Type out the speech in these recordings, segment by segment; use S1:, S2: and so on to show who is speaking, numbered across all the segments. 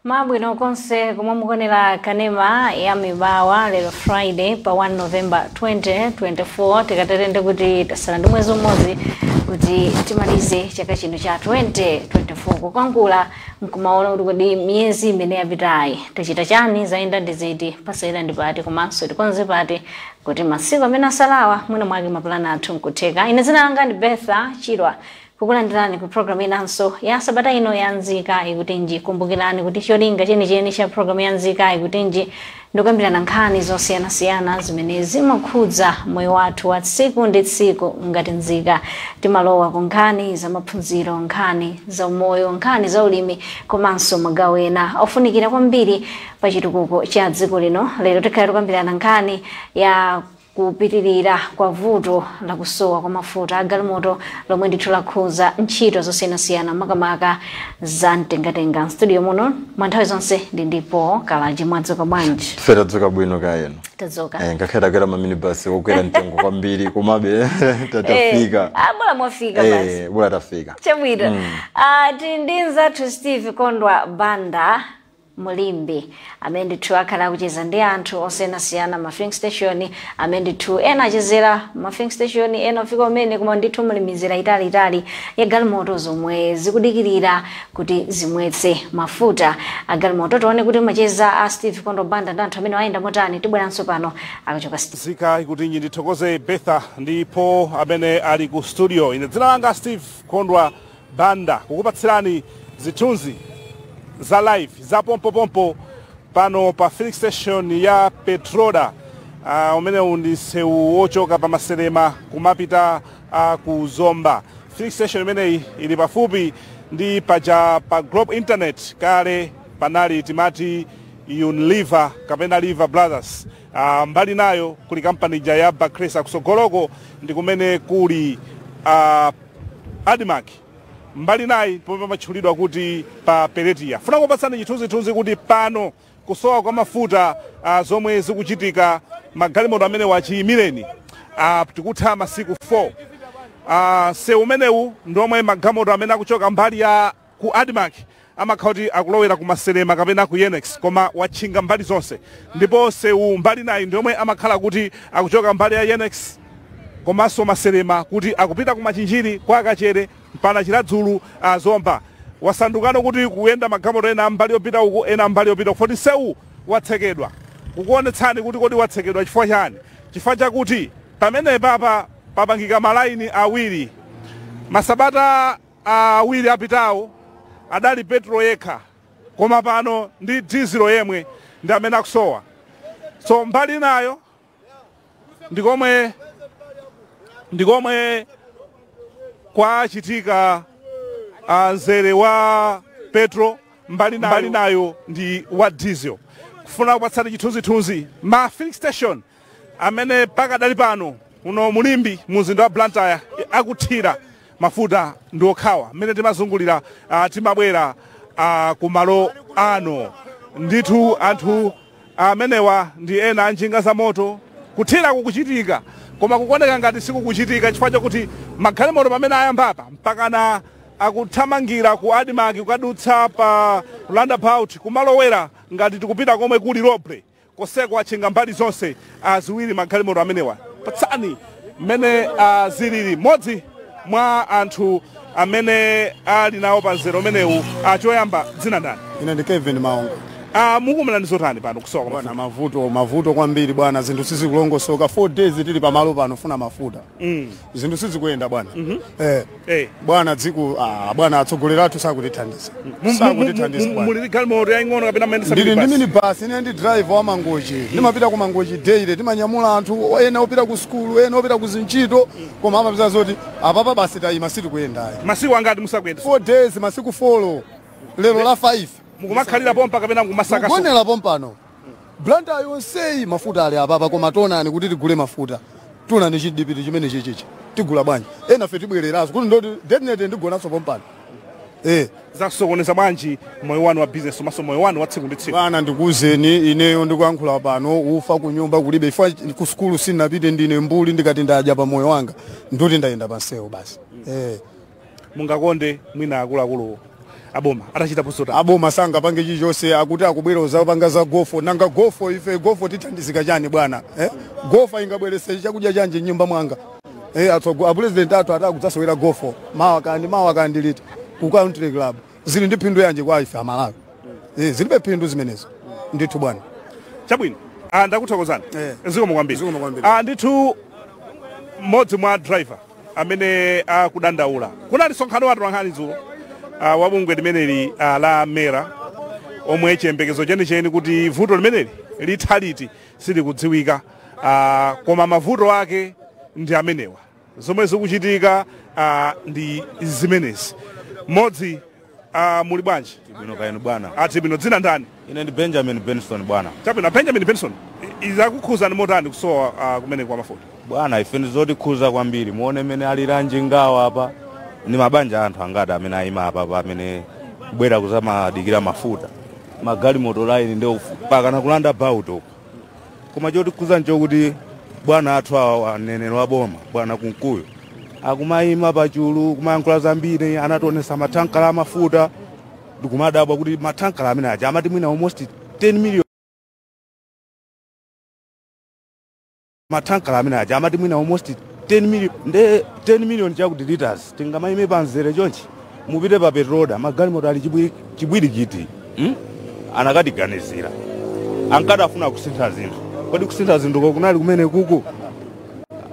S1: Mabwino konse komwe mukuonera kanema ya Mibawa lero Friday pa 1 November 2024. Tikaterende kuti tasala ndi mwezi umodzi kuti timalize chaka chino cha 2024, kukwangula nkumaona kuti kodi miyezi imene yapitayi tachita chani, zayenda ndi ziti, pasayenda ndi pati, komanso tikonze pati kuti masiku amene asalawa mwina mwake mapulani athu nkutheka. Ine dzina langa ndi Betha Chirwa, kukulandirani ku program inanso ya sabata ino ya Nzika Ikutinji. Kumbukirani kuti cholinga chenicheni cha program ya Nzika Ikutinji ndikukambirana nkhani zosiyanasiyana zimene zimakhudza moyo wathu wa tsiku ndi tsiku ngati nzika. Timalowa ku nkhani za maphunziro, nkhani za umoyo, nkhani za ulimi komanso magawo ena ofunikira kwambiri pa chitukuko cha dziko lino. Lero tikhala tikukambirana nkhani ya kupitirira kwa vuto la kusowa kwa mafuta a galimoto lomwe ndithu lakhuza ntchito zosiyanasiyana, makamaka za mtengatenga. Studio muno mwa nthawi zonse ndi ndipo Kalaji. Mwadzuka bwanji?
S2: Ife tadzuka bwino, kayeno?
S1: Tadzuka.
S2: Ngakhale takwera maminibus okwera mtengo kwambiri, komabe tafika.
S1: Ah, bola mwafika basi.
S2: Bola tafika.
S1: Chabwino. Tili ndi mzathu Steve Kondwa Banda Mulimbi amene ndithu akhala akucheza ndi anthu osiyanasiyana ma filling station, amene ndithu ena achezera ma filling station, ena afika umene, koma ndithu muli mizera italiitali ya galimoto zomwe zikudikirira kuti zimwetse mafuta a galimoto. Tione kuti macheza a Steve Kondwa Banda ndi anthu amene ayenda motani. Tibweranso pano akachoka Steve.
S3: Nzika Ikutinji. Ndithokoze Betha ndipo amene ali ku studio. Ine dzina langa Steve Kondwa Banda, kukupatsirani zithunzi za live za pompopompo pano pa filling station ya Petroda. Umenewu ndi msewu wochoka pa Maselema kumapita ku Zomba. Filling station imeneyi ili pafupi ndi paja pa Globe Internet, kale panali timati Unilever kapena Lever Brothers. Mbali nayo kuli kampani ija ya Bakresa, kusogoloko ndi kumene kuli Admarc, mbali nayi pomwe pamatchulidwa kuti pa Peretia. Funa kupatsani chithunzithunzi kuti pano kusowa kwa mafuta, zomwe zikuchitika, magalimoto amene wachiyimireni, tikutha masiku 4. Sewu umenewu ndomwe magalimoto amene akuchoka mbali ya ku Admarc amakhala kuti akulowera ku Maselema kapena ku Yenex, koma watchinga mbali zonse. Ndipo sewu mbali nayi ndomwe amakhala kuti akuchoka mbali ya Yenex komanso Maselema kuti akupita ku Machinjiri, kwa Kachere mpana Chiradzulu, Zomba. Wasandukano kuti kuyenda magalimoto ena mbali yopita uku, ena mbali yopita uku, foti sewu watsekedwa. Kukuonetsani kuti kodi watsekedwa chifukwa chani? Chifukwa chakuti pamene papa papangika malaini awiri. Masabata awiri apitawo adali petro yekha, koma pano ndi dizilo yemwe ndi amene akusowa. So mbali nayo ndikomwe kwachitika mzere wa petro, mbali nayo ndi wa diesel. Kufuna kupatsani chithunzithunzi ma filling station amene pakadali pano uno mulimbi muzinda wa Blantyre akuthira mafuta ndi okhawa mmene timazungulira, timabwera kumalo ano. Ndithu anthu amenewa ndi ena anjinga za moto. Kuthira kukuchitika, koma kukuoneka ngati sikukuchitika chifukwa chakuti magalimoto pamene ayambapa mpakana akuthamangira ku Admarc, kukadutsa pa roundabout, kumalowera ngati tikupita komwe kuli Roble koseko, achinga mbali zonse ziwiri magalimoto amenewa. Patsani mmene zilili mmodzi mwa anthu amene ali nawo pa mzere umenewu. Choyamba, dzina ndani?
S4: Ine ndi Kevin Maongo.
S3: Mukumana ndi zotani pano kusowa kwa
S4: Bwana,
S3: mafuta?
S4: Mavuto, mavuto kwambiri bwana. Zinthu sizikulongosoka. 4 days tili pamalo pano funa mafuta. Zinthu sizikuyenda bwana. Bwana, dziko, bwana, atsogoleri athu sakutithandiza, sakutithandiza bwana.
S3: Muli ndi galimoto yaying'ono kapena mayendesa
S4: Ndili ndi
S3: minibus?
S4: Minibus. Ine ndi driver wa Mangochi, ndimapita ku Mangochi daily. Timanyamula anthu ena opita ku sukulu, ena opita ku zintchito, koma amapeza zoti apapa basi tayima, sitikuyendayi.
S3: Masiku angati musakuyenda?
S4: 4 days, masiku 4, lero la 5.
S3: Mukumakhalira pompa kapena mukumasakaso?
S4: Kugonera pompano. Blantyre yonseyi mafuta ali apapa, koma tonani kuti tigule mafuta, tonani chidipiti chimene chichichi, tigula bwanji? Ena fe tibwereraso kuti ndoti definitely ndigonanso pompano.
S3: Zasokoneza bwanji moyo wanu wa business komanso moyo wanu wa tsiku ndi tsiku?
S4: Bwana, ndikuwuzeni, ineyo ndikuyankhula pano ufa ku nyumba kulibe. Ifwa ku sukulu sinapite, ndine mbuli. Ndikati ndadya pa moyo wanga ndoti ndayenda pansewu basi.
S3: Mungakonde mwina akuluakulu Aboma atachitapo zotani?
S4: Aboma sangapange chilichonse. Akuti akubwera uzapanga za golf. Nanga golf, ife golf tithandizika chani bwana, eh? Golf ingabwerese chakudya chanji nyumba mwanga, eh? Apresident athu atakudzasewera golf mawa kandi mawa kandi liti ku country club, zili ndi phindu yanji kwa ife Amalawi? Eh, zilibe phindu zimenezo ndithu bwana.
S3: Chabwino, ndakuthokozani. Zikomo kwambiri.
S4: Zikomo kwambiri.
S3: Ndithu mmodzi mwa driver amene akudandaula. Kunali msonkhano wa atolankhani dzulo wa bungwe limeneli la MERA, omwe chiyembekezo chenicheni kuti vuto limeneli litha liti silikudziwika, koma mavuto ake ndi amenewa. Zomwe zikuchitika ndi zimenezi. Mmodzi, muli bwanji?
S5: Bwino kaenu bwana?
S3: Ati bwino. Dzina ndani?
S5: Ine ndi Benjamin Benson bwana.
S3: Chabwino, Benjamin Benson, izakukhuzani motani kusowa kumene kwa mafuta?
S5: Bwana, ife ndizotikhuza kwambiri. Muone mene alira njingawa apa, ni mabanja anthu angati amene ayima apa pa amene kubwera kuzamadikira mafuta. Magalimoto line ndio pakana kulanda bauto uko. Koma chotikhuza nchokuti bwana athu awa, aneneri wa boma, bwana Kunkuyu, akumayima pachulu kumayankhula zambiri. Anationesa mathankala amafuta, ndikumadabwa kuti mathankala amene aja amati mwina almost 10 million, mathankala amene aja amati mwina almost 10 million. Nde 10 million chakuti liters tingamayime pamzere chonchi? Mupite pa petroda, magalimoto ali chibwirikiti, Anakatiganizira, ankati afuna kusintha zinthu. Kodi kusintha zinthu kunali kumene kuku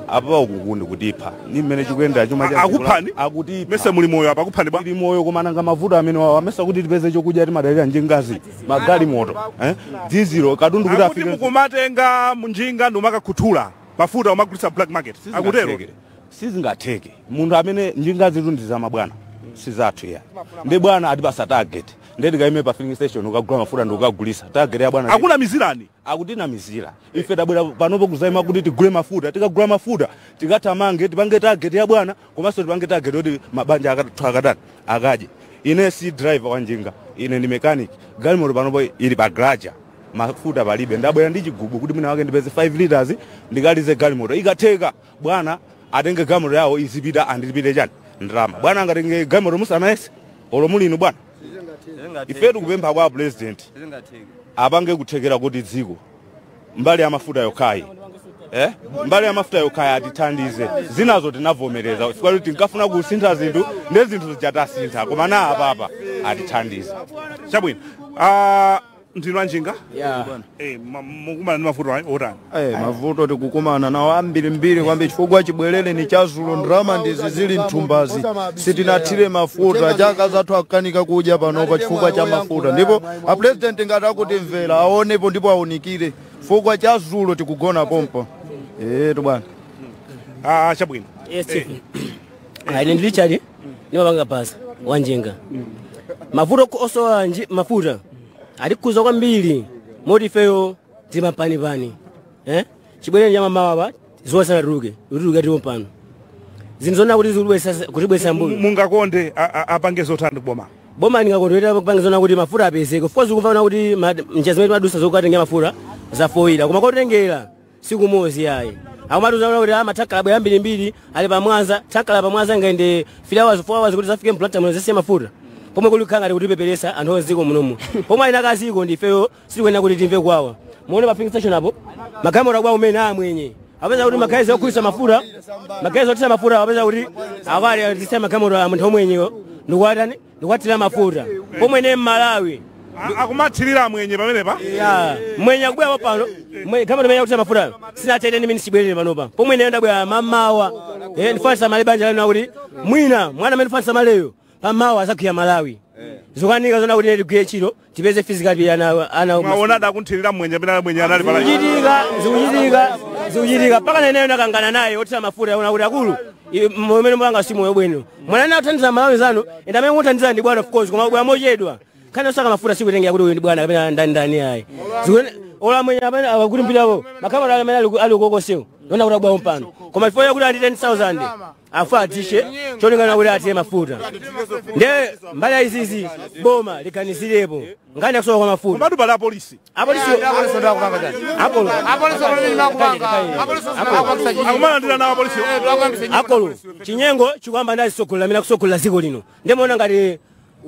S5: apa uku ndi kutipha ni mmene chikuyendera chuma cha
S3: Akuphani?
S5: Akutipha.
S3: Mese muli moyo apa, akuphani bwa?
S5: Tili moyo, koma nanga mavuto amene wawa amesa kuti tipeze chokudya timadalira njingazi, magalimoto, eh? Dizilo, katundu kuti
S3: Akuti
S5: afike.
S3: Mukumatenga munjinga ndiumakakhuthula mafuta, umagulitsa black market, akutero.
S5: Sizingatheke. Sizingatheke. Munthu amene njinga zitu ndi zamabwana, sizathu iya. Ndi bwana atipasa target, ndi tikaime pa filling station ukagula mafuta ndi ukagulisa target ya bwana.
S3: Akunamizirani.
S5: Akutinamizira. Ife tabwera panopo kuzaima kuti tigule mafuta. Tikagula mafuta tikathamange tipange target ya bwana, komanso tipange target yoti mabanja akathu akatani akadye. Ine si driver wa njinga, ine ndi mechanic. Galimoto panopo ili pa garage, mafuta palibe. Ndabwera ndi chigubu kuti mwina wake ndipeze 5 liters ndikalize galimoto. Ikatheka bwana atenge galimoto yawo izipita, andilipire chani ndalama. Bwana angatenge galimoto musanayese olo mulinu bwana? Ife tikupempha kwa president apange kuthekera kuti dziko mbali ya mafuta yokhayi, eh? Mbali ya mafuta yokhayi atithandize. Zinazo tinavomereza chifukwa kuti tinkafuna kusintha zinthu, ndi zinthu zichatasintha, koma na apapa atithandize.
S3: Chabwino, ndinu anjinga?
S6: Yeah.
S3: Eh, mukumana ndi mavuto otani?
S6: Eh, mavuto tikukumana nawo ambirimbiri kwambiri, chifukwa chibwerere ni chazulo, ndalama ndizi zili mthumbazi, sitinathire mafuta. Chaka zathu akukanika kudya panopa chifukwa cha mafuta. Ndipo apresident ngati akutimvera aonepo ndipo aunikire, chifukwa chazulo tikugona pompo etu bwana.
S3: Chabwino.
S7: Yes, chief. Ine ndi Richard, ndimapanga pasa wanjinga. Mavuto osowa mafuta atikhuza kwambiri, moti ifeyo timapanipani, eh? Chibwerere cha mamawa zuwa sanatuluke, utuluke tipo pano. Zinthu zona kuti kutibwesa mbuyo.
S3: Mungakonde apange zotani kuboma?
S7: Boma ndingakondwera kupange zona kuti mafuta apezeke. Of course kumva kuti njira zimene timadusa zokatenga mafuta zafoira, koma kotengera siku yayi. Akumatuza kuti mathakala abwera ambirimbiri ali pamwanza. Thakala pamwanza ngaende 3 hours, 4 hours kuti zafike mplanta muno zasiya mafuta pomwe kuli kukhala ngati kutipeperesa anthu onziko munomu, pomwe ayina kaziko ndifeyo sitikuyenera kuti timve kwawa. Muone pa filling station apo magalimoto akubwa umene amwenye, apeza kuti magalimoto okuyisa mafuta, magalimoto otisa mafuta, apeza kuti awali atisa magalimoto a munthu omwenyewo ndikuwatani ndikuwathira mafuta pomwe ine Mmalawi.
S3: Akumathirira amwenye pamenepa?
S7: Ya, mwenye akubwera pano, kama ndimene akutira mafuta sinatete ndimene sibwerere panopa pomwe ine ndabwera mamawa, eh, ndifanisa mali banja lanu kuti mwina mwana amene ndifanisa maleyo pamawa azakwiya Malawi. Zikukanika zona kuti tigwire ntchito tipeze physical ana ana.
S3: Mwaona akunthirira mwenye pamene mwenye anali pala.
S7: Zikuchitika, zikuchitika, zikuchitika mpaka neneyo nakangana naye otira mafuta ona kuti akulu mmene mwanga si moyo bwino. Mwana naye uthandiza Malawi zanu, ende amene muthandiza ndi bwana, of course, koma bwana mochedwa khani osaka mafuta sikutengera kuti uyu ndi bwana kapena ndani ndani ayi. Ola mwenye amene akuti mpirawo makamera amene ali ukokosewo ndiona kuti abwawo mpano, koma chifukwa chakuti andi 10,000 afa atishe cholingana kuti atiye mafuta. Nde mbali ya izizi boma liganizirepo ngani akusowa kwa mafuta.
S3: Komatu pali apolisi.
S7: Apolisi akolo.
S3: Akumalandira nawo apolisi.
S7: Akolo chinyengo chikuyamba ndi atsogoleri amene akusogolela dziko lino. Ndimaona ngati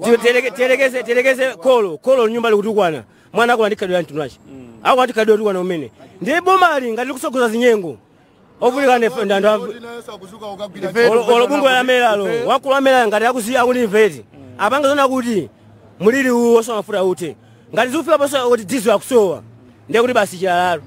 S7: Tiyerekeze kolo nyumba likutukwana mwana ako andikhalidwe mtundu wace ako andikhalidwe tukwana umene ndi bomali ngati likusogoza zinyengo ovutika ndanthu olobungu lamelalo wakulu amela ngati akundimveti apange zona kuti mulili uwu osowa mafuta ute ngati zikufika poso kuti diesel akusowa ndiye kuti basi chilalalo.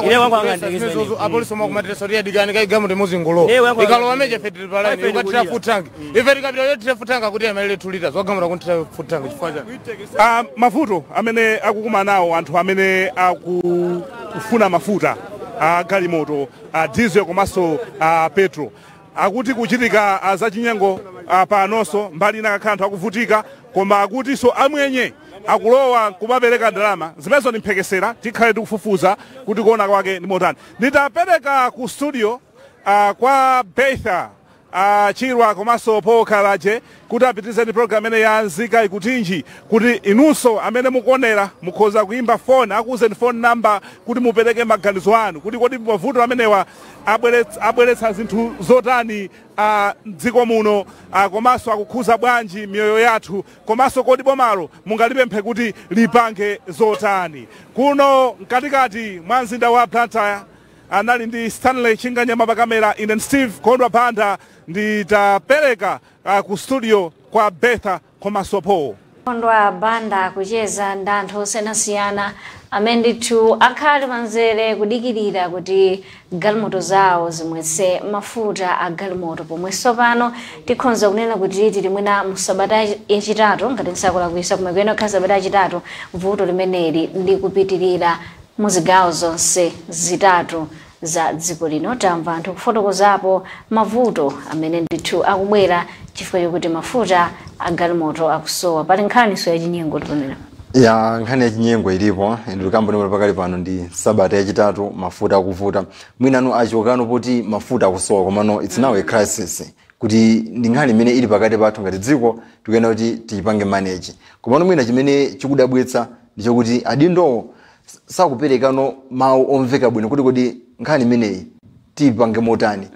S7: Ine wangu angandikizeni.
S8: Apolisi omakumatiresa kuti yadikani kaigamu muzingolo
S7: Ne, wangu
S8: ikalowa meje fe tili palani
S7: Ife
S8: ukatira
S7: ndikulira.
S8: full tank ife tikapita yotira full tank akuti amalele 2 liters wagamula kuntira full tank chifukwa chani?
S3: Mavuto amene akukumana nawo anthu amene akufuna mafuta a galimoto a diesel komanso a petrol, akuti kuchitika zachinyengo panonso mbali ina kakhala anthu akuvutika, koma akutinso amwenye akulowa kumapereka ndalama zimenezo ni mphekesera. Tikhale tikufufuza kuti kuona kwake ndi motani. Nditapereka ku studio kwa Betha Chirwa komanso Paul Kalaje kuti apitirize ndi program imene ya Nzika Ikutinji, kuti inunso amene mukuonera mukhoza kuimba phone, akuwuzeni phone number kuti mupereke maganizo anu kuti kodi mavuto amenewa abweretsa zinthu zotani mdziko muno, komanso akukhuza bwanji miyoyo yathu, komanso kodi bomalo mungalipemphe kuti lipange zotani. Kuno mkatikati mwa mzinda wa Blantyre anali ndi Stanley Chinganyama pakamera, ine Steve Kondwa Banda, nditapereka ku studio kwa Betha komanso Paul.
S1: Kondwa Banda kucheza ndi anthu osiyanasiyana amene ndithu akhale panzere kudikirira kuti galimoto zawo zimwetse mafuta a galimoto, pomwenso pano tikhonza kunena kuti tili mwina mu sabata yachitatu, ngati nsakulakwisa, kumene kukhala sabata yachitatu vuto limeneli likupitirira mu zigawo zonse zitatu za dziko lino. Tamva anthu kufotokozapo mavuto amene ndithu akubwera chifukwa chokuti mafuta a galimoto akusowa. Pali nkhaniso yachinyengo tiponera.
S2: Ya, nkhani ya chinyengo ilipo. Ndikamba ndimwe pakali pano ndi sabata yachitatu mafuta akuvuta. Mwinanu achokano poti mafuta akusowa, komano it's now a crisis kuti ndi nkhani imene ili pakati pathu ngati dziko, tikuyena kuti tiyipange manage. Komano mwina chimene chikudabwitsa ndichokuti adindowo sakuperekano mawu omveka bwino kuti kodi nkhani imeneyi tiyipange motani,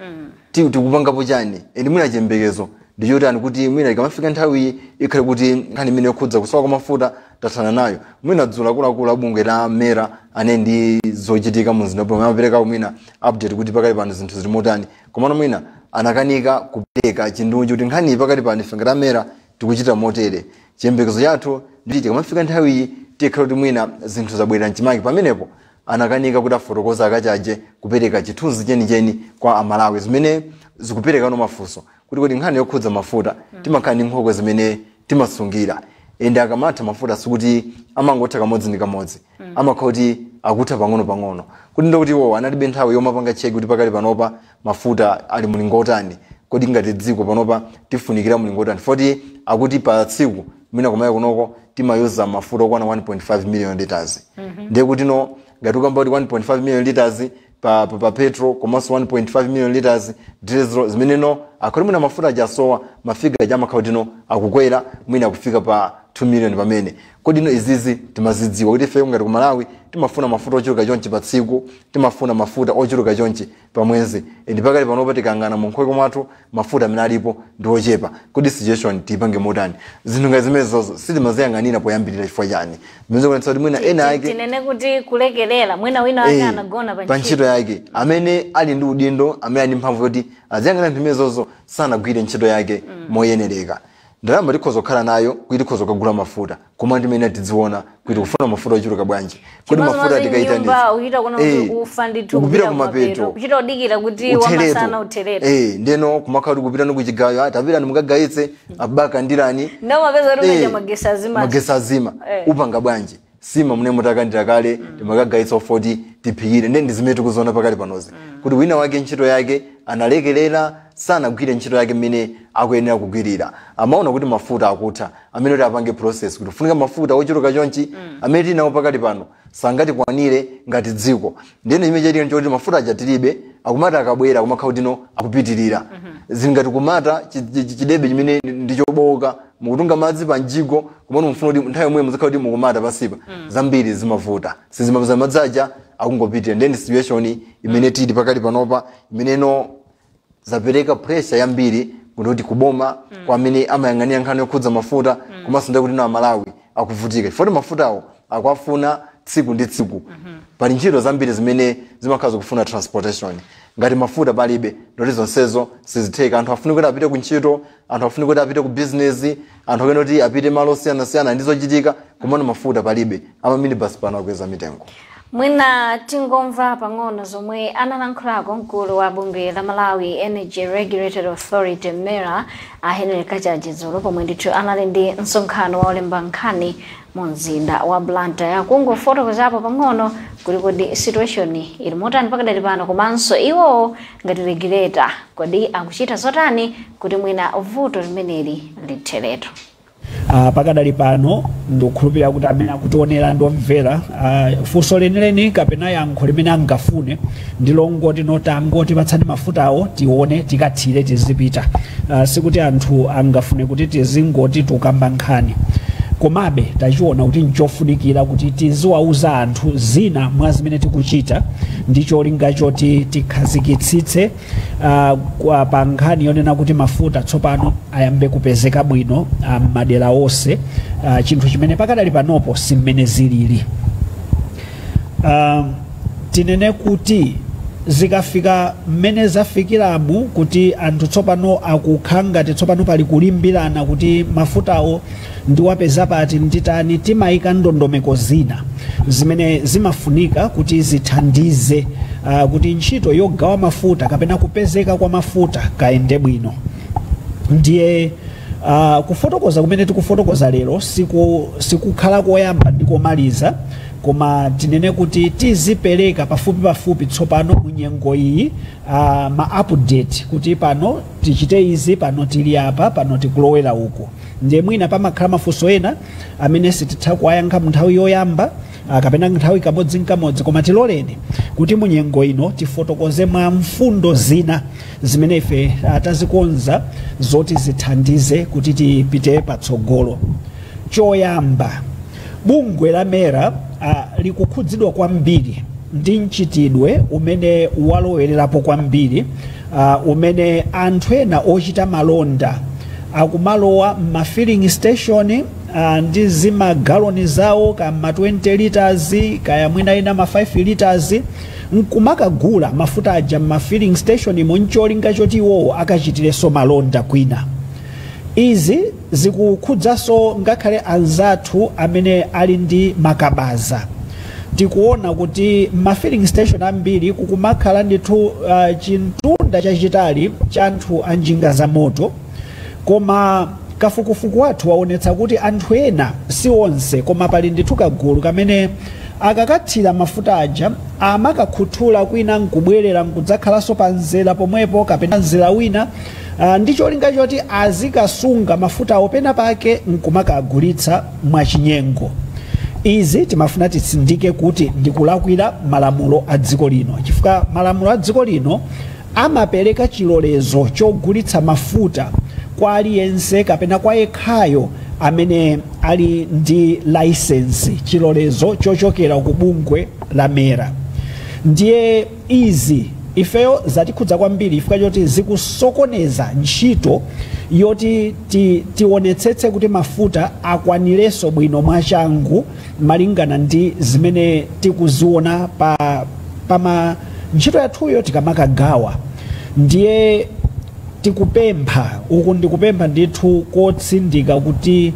S2: tikupangapo chani, and mwina chiyembekezo ndichotani kuti mwina ikamafika nthawi ikhale kuti nkhani imene yokhudza kusowa kwa mafuta tathana nayo. Mwina dzulo akuluakulu abungwe la MERA ane ndi zochitika mu mzinda pomwe amapereka mwina update kuti pakali pano zinthu zili motani, komano mwina anakanika kupereka chindunji kuti nkhani iyi pakali pano ife ngati MERA tikuchita motere, chiyembekezo chathu nditi tikamafika nthawiyi tikhale kuti mwina zinthu zabwerera mchimake. Pamenepo anakanika kuti afotokoza akachaje kupereka chithunzi chenicheni kwa Amalawi, zimene zikuperekano mafunso kuti kodi nkhani yokhudza mafuta timakhala ndi nkhokwe zimene timasungira, ende akamatha mafuta sikuti amangotha kamodzi ndi kamodzi, amakhala kuti akutha pang'ono pang'ono, kuti ndokuti iwo analibe nthawi yomapanga check kuti pakali panopa mafuta ali mulingo otani, kodi ngati dziko panopa tifunikira mulingo otani, foti akuti pa tsiku mwina kumaya kunoko timayuza mafuta okwana 1.5 million liters. Ndiye kuti no ngati ukamba kuti 1.5 million liters pa petrol komanso 1.5 million liters diesel, zimene no akhoti mwina mafuta ajasowa, ma figure aja amakhala kuti no akukwera mwina kufika pa 2 million pamene. Kodi no izizi timazidziwa kuti ife ngati ku Malawi timafuna mafuta ochuluka chonchi pa tsiku, timafuna mafuta ochuluka chonchi pa mwezi, ndi pakali panopa tikangana mu nkhokwe mwathu mafuta amene alipo ndi ochepa, kodi situation tiyipange motani? Zinthu ngati zimenezozo sitimaziyang'anira poyambirira chifukwa chani? Zimene zikuonetsa kuti mwina ena ake
S1: Tinene kuti kulekelera, mwina wina wake anagona pa
S2: pa ntchito yake. Amene ali ndi udindo, amene ali ndi mphamvu yoti aziyang'anira zimenezozo, sanagwire ntchito yake moyenereka. Ndalama tikhoza kukhala nayo kuti tikhoza kukagula mafuta, koma ndimene tidziona kuti kufuna mafuta ochuluka bwanji, kodi mafuta tikaita
S1: nyumba uchita kuona kuti ufa ndithu
S2: ukupita kumapeto.
S1: Kuchita kudikira kuti
S2: utheretu.
S1: Wamasana utheretu.
S2: Ndeno kumakhala kuti kupita nokuchigayo, tapita nimukagayitse abaka ndirani.
S1: Ndo mapeza kuti umeja magesi azima.
S2: Magesi azima. Upanga bwanji sima mune mutakandira kale timakagayitsa ofoti tiphikire? Ndiye ndi zimene tikuziona pakali panozi kuti wina wake ntchito yake analekelera, sanagwire ntchito yake mmene akuyenera kugwirira. Amaona kuti mafuta akutha, amene kuti apange process kuti kufunika mafuta ochuluka chonchi, amene tinawo pakali pano sangatikwanire ngati dziko. Ndiyeno chimene chachitika nchoti mafuta aja tilibe, akumati akabwera akumakhala kuti no akupitirira. Zili ngati kumata chidebe chimene ndichobowoka, mukutunga madzi pa mjigo, kumene mufuna kuti nthawi yomwe muzikhala kuti mukumata pasipa. Zambiri zimavuta, sizimapeza madzi aja akungopitirira. Ndiye ndi situation imene tili pakali panopa imeneno zapereka pressure yambiri. Kuti kuboma kwa amene amayang'anira nkhani yokhudza mafuta, komanso ndiye kuti na Malawi akuvutika chifukwa mafutawo akuafuna tsiku ndi tsiku. Pali ntchito zambiri zimene zimakhala zikufuna transportation. Ngati mafuta palibe, ndoti zonsezo sizitheka. Anthu afune kuti apite ku ntchito, anthu afune kuti apite ku business, anthu akene kuti apite malo osiyanasiyana ndi zochitika, komano mafuta palibe. Ama minibus pano akweza mitengo.
S1: Mwina tingomva pang'ono zomwe analankhulako mkulu wa bungwe la Malawi Energy Regulatory Authority, MERA, a Henry Kachaje, dzulo pomwe ndithu anali ndi msonkhano wa olemba nkhani mu mzinda wa Blantyre, kungofotokozapo pang'ono kuti kodi situation ili motani pakadali pano, komanso iwowo ngati regulator kodi akuchita zotani kuti mwina vuto limeneli litheretu.
S9: Pakadali pano ndikukhulupirira kuti amene akutionera ndi omvera, funso lenileni kapena yankho limene angafune ndi longoti notangoti patsani mafutawo tione, tikathire, tizipita. Sikuti anthu angafune kuti tizingoti tukamba nkhani, komabe tachiona kuti nchofunikira kuti tiziwauza anthu zina mwa zimene tikuchita ndi cholinga choti tikhazikitsitse pa nkhani yonena kuti mafuta tsopano ayambe kupezeka bwino m'madera onse, chinthu chimene pakadali panopo simmene zilili. Tinene kuti zikafika mmene zafikiramu kuti anthu tsopano akukhala ngati tsopano pali kulimbirana kuti mafutawo ndiwapeza pati, nditani, timayika ndondomeko zina zimene zimafunika kuti zithandize kuti ntchito yogawa mafuta kapena kupezeka kwa mafuta kayende bwino. Ndiye kufotokoza kumene tikufotokoza lero sikukhala koyamba ndi komaliza, koma tinene kuti tizipereka pafupi pafupi tsopano mu nyengo iyi ma update kuti pano tichite izi, pano tili apa, pano tikulowera uku. Ndiye mwina pamakhala mafunso ena amene sititha kuwayankha mu nthawi yoyamba kapena nthawi kamodzi nkamodzi, koma tiloleni kuti mu nyengo ino tifotokoze mwa mfundo zina zimene ife tazikonza zoti zithandize kuti tipite patsogolo. Choyamba, bungwe la MERA likukhudzidwa kwambiri ndi mchitidwe umene walowererapo kwambiri, umene anthu ena ochita malonda akumalowa ma filling station ndi zimagaloni zawo ka ma 20 liters, kaya mwina ina ma 5 liters, nkumakagula mafuta aja ma filling station imo ncholinga choti iwowo akachitirenso malonda kwina. Izi zikukhudzanso ngakhale anzathu amene ali ndi makabaza. Tikuona kuti ma filling station ambiri kukumakhala ndithu chintunda chachitali cha anthu a njinga za moto, koma kafukufuku wathu waonetsa kuti anthu ena, si onse, koma pali ndithu kagulu kamene akakathira mafuta aja amakakhuthula kwina nkubwerera nkudzakhalanso pa mzera pomwepo kapena mzera wina, ndi cholinga choti azikasunga mafutawo pena pake nkumakagulitsa mwachinyengo. Izi timafuna titsindike kuti ndikulakwira malamulo a dziko lino, chifukwa malamulo a dziko lino amapereka chilolezo chogulitsa mafuta kwa aliyense kapena kwa yekhayo amene ali ndi license, chilolezo chochokera ku bungwe la MERA. Ndiye izi ifeyo zatikhudza kwambiri chifukwa choti zikusokoneza ntchito yoti tionetsetse kuti mafuta akwanirenso bwino mwachangu malingana ndi zimene tikuziona pa pama ntchito yathuyo tikamakagawa. Ndiye tikupempha uku, ndikupempha ndithu kotsindika kuti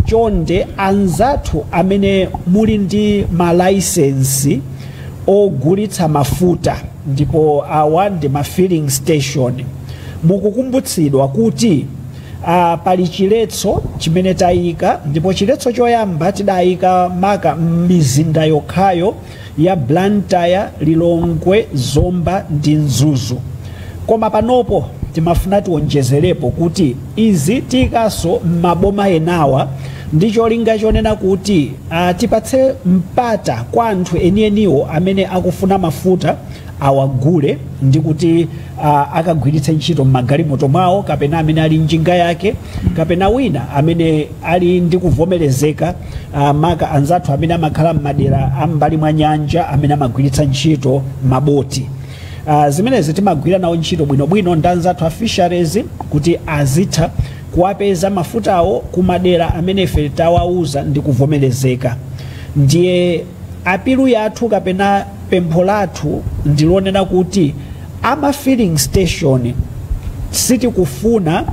S9: chonde anzathu amene muli ndi malaisensi ogulitsa mafuta, ndipo awa ndi ma filling station, mukukumbutsidwa kuti pali chiletso chimene tayika. Ndipo chiletso choyamba tidayika maka m'mizinda yokhayo ya Blantyre, Lilongwe, Zomba ndi Mzuzu, koma panopo timafuna tionjezerepo kuti izi tiyikaso m'maboma enawa ndi cholinga chonena kuti tipatse mpata kwa anthu enieniwo amene akufuna mafuta awagule ndi kuti akagwiritse ntchito m'magalimoto mwawo, kapena amene ali njinga yake, kapena wina amene ali ndi kuvomerezeka, maka anzathu amene amakhala m'madera ambali mwa nyanja amene amagwiritsa ntchito maboti. Zimenezi timagwira nawo ntchito bwinobwino ndi anzathu a Fisheries kuti azitha kuwapeza mafutawo kumadera amene ife tawauza ndi kuvomerezeka. Ndiye appeal yathu kapena pempho lathu ndilonena kuti ama filling station, sitikufuna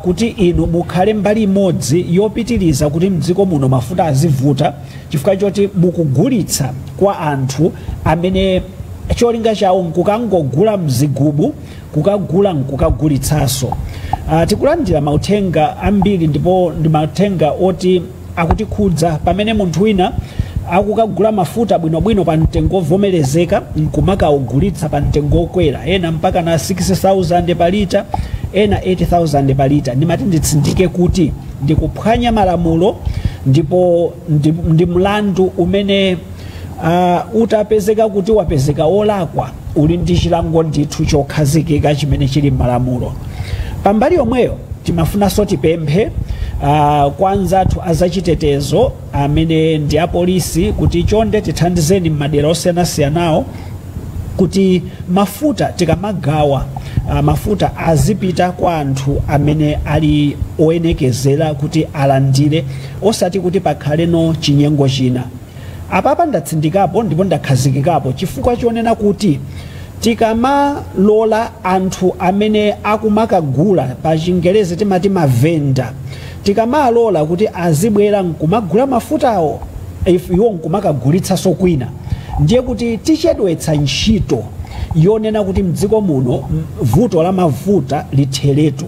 S9: kuti inu mukhale mbali imodzi yopitiriza kuti mdziko muno mafuta azivuta chifukwa choti mukugulitsa kwa anthu amene cholinga chawo nkukangogula mzigubu, kukagula nkukagulitsanso. Tikulandira mauthenga ambiri ndipo ndi mauthenga oti akutikhudza, pamene munthu wina akukagula mafuta bwinobwino pa mtengo ovomerezeka nkumakawugulitsa pa mtengo okwera, ena mpaka na 6000 pa lita, ena 8000 pa lita. Ndimati nditsindike kuti ndikuphwanya malamulo ndipo ndi mlandu umene utapezeka kuti wapezeka wolakwa, uli ndi chilango ndithu chokhazikika chimene chili m'malamulo. Pambali yomweyo, timafunanso tipemphe kwa anzathu azachitetezo amene ndi apolisi kuti chonde tithandizeni m'madera osiyanasiyanawo kuti mafuta tikamagawa, mafuta azipita kwa anthu amene ali oyenekezera kuti alandire, osati kuti pakhaleno chinyengo china. Apapa ndatsindikapo ndipo ndakhazikikapo chifukwa chonena kuti tikamalola anthu amene akumakagula, pa Chingerezi timati mavenda, tikamalola kuti azibwera nkumagula mafutawo iwo nkumakagulitsanso kwina, ndiye kuti tichedwetsa ntchito yonena kuti mdziko muno vuto la mafuta litheretu.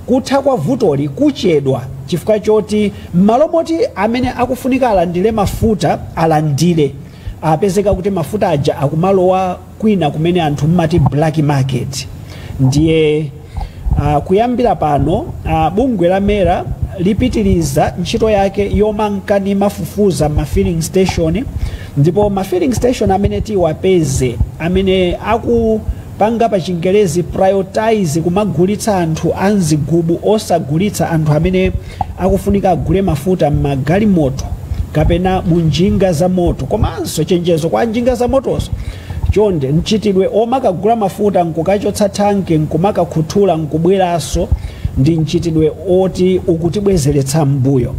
S9: Kutha kwa vutoli kuchedwa chifukwa choti m'malo moti amene akufunika alandire mafuta alandire, apezeka kuti mafuta aja akumalowa kwina kumene anthu mmati black market. Ndiye kuyambira pano, bungwe la MERA lipitiriza ntchito yake yomankani mafufuza ma filling station, ndipo ma filling station amene tiwapeze amene akupanga pa Chingerezi prioritize kumagulitsa anthu anzigubu osagulitsa anthu amene akufunika agule mafuta m'magalimoto kapena mu njinga za moto, komanso chenjezo kwa njinga za motozo: chonde, mchitidwe omakagula mafuta nkukachotsa thanki nkumakakhuthula nkubweranso ndi mchitidwe oti ukutibwezeretsa mbuyo.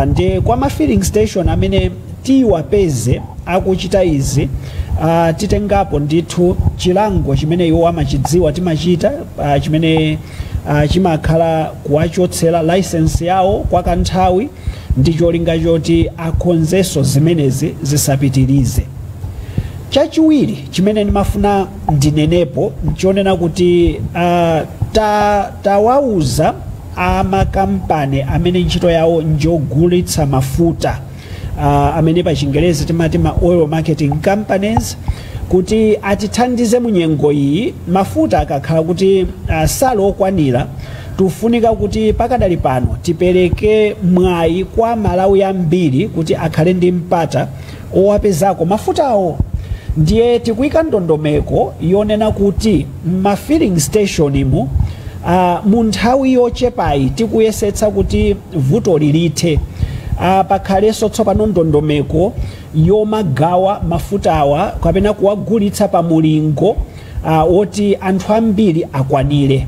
S9: Ndi kwa ma filling station amene tiwapeze akuchita izi, titengapo ndithu chilango chimene iwo amachidziwa timachita, chimene chimakhala kuwachotsera license yawo kwa kanthawi ndi cholinga choti akonzenso zimenezi zisapitirize. Chachiwiri chimene ndimafuna ndinenepo nchonena kuti tawauza amakampani amene ntchito yawo njogulitsa mafuta, amene pa Chingerezi timati ma oil marketing companies, kuti atithandize mu nyengo iyi. Mafuta akakhala kuti sali okwanira, tufunika kuti pakadali pano tipereke mwayi kwa Malawi ambiri kuti akhale ndi mpata owapezako mafutawo. Ndiye tikuyika ndondomeko yonena kuti ma filling station mu mu nthawi yochepayi tikuyesetsa kuti vuto lilithe, pakhalenso tsopano ndondomeko yomagawa mafutawa kapena kuwagulitsa pa mulingo woti anthu ambiri akwanire.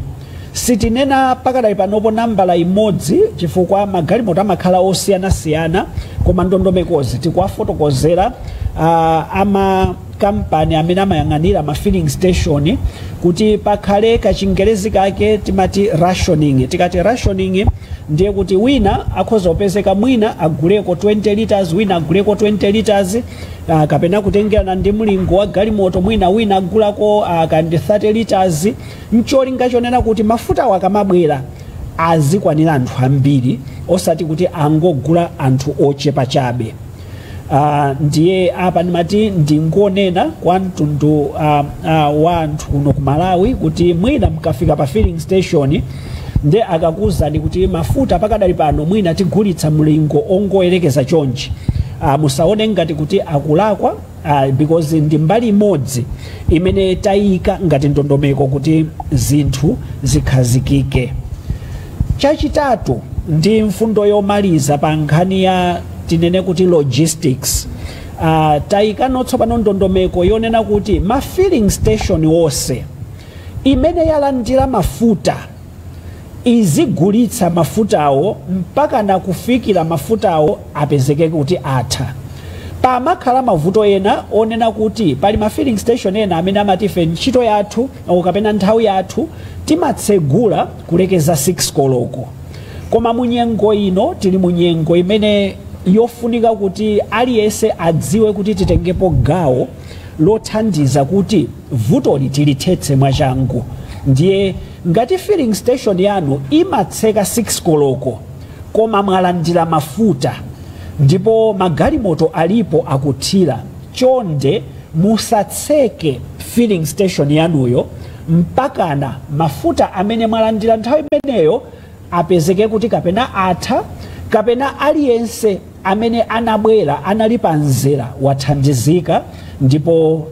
S9: Sitinena pakadali panopo nambala imodzi chifukwa magalimoto amakhala osiyanasiyana, koma ndondomekozi tikuwafotokozera ama kampani amene amayang'anira ma filling station kuti pakhale kachingerezi kake timati rationing. Tikati rationing, ndiye kuti wina akhoza kupezeka mwina aguleko 20 liters, wina aguleko 20 liters, kapena kutengerana ndi mlingo wa galimoto, mwina wina agulako kandi 30 liters, ncholinga chonena kuti mafutawo akamabwera azikwanira anthu ambiri, osati kuti angogula anthu ochepa chabe. Ndiye apa ndimati ndingonena kwa mtundu wa anthu kuno ku Malawi kuti mwina mkafika pa filling station nde akakuwuzani kuti mafuta pakadali pano mwina tigulitsa mlingo ongoyerekeza chonchi, musaone ngati kuti akulakwa, because ndi mbali imodzi imene tayika ngati ndondomeko kuti zinthu zikhazikike. Chachitatu ndi mfundo yomaliza pa nkhani ya tinene kuti logistics. Tayikano tsopano ndondomeko yonena kuti ma filling station wonse imene yalandira mafuta izigulitsa mafutawo mpaka na kufikira mafutawo apezeke kuti atha. Pamakhala mavuto ena onena kuti pali ma filling station ena amene amati ife ntchito yathu kapena nthawi yathu timatsegula kulekeza 6 koloko, koma munyengo ino tili munyengo imene yofunika kuti aliyense adziwe kuti titengepo gawo lothandiza kuti vutoli tilithetse mwachangu. Ndiye ngati filling station yanu imatseka 6 koloko koma mwalandira mafuta ndipo magalimoto alipo akuthira, chonde musatseke filling station yanuyo mpakana mafuta amene mwalandira nthawi imeneyo apezeke kuti kapena atha, kapena aliyense amene anabwera anali pa mzera wathandizika ndipo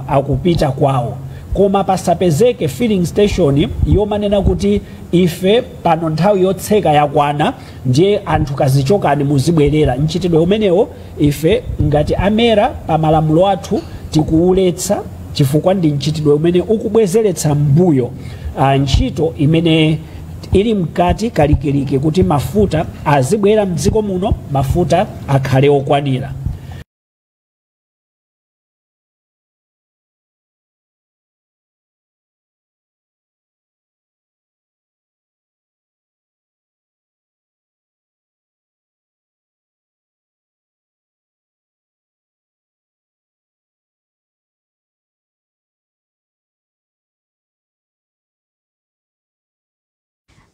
S9: akupita kwawo. Koma pasapezeke filling station yomanena kuti ife pano nthawi yotseka yakwana ndiye anthu kazichokani muzibwerera. Mchitidwe umenewo ife ngati a MERA pa malamulo athu tikuuletsa, chifukwa ndi mchitidwe umene ukubwezeretsa mbuyo ntchito imene ili mkati kalikiliki kuti mafuta azibwera mdziko muno, mafuta akhale okwanira.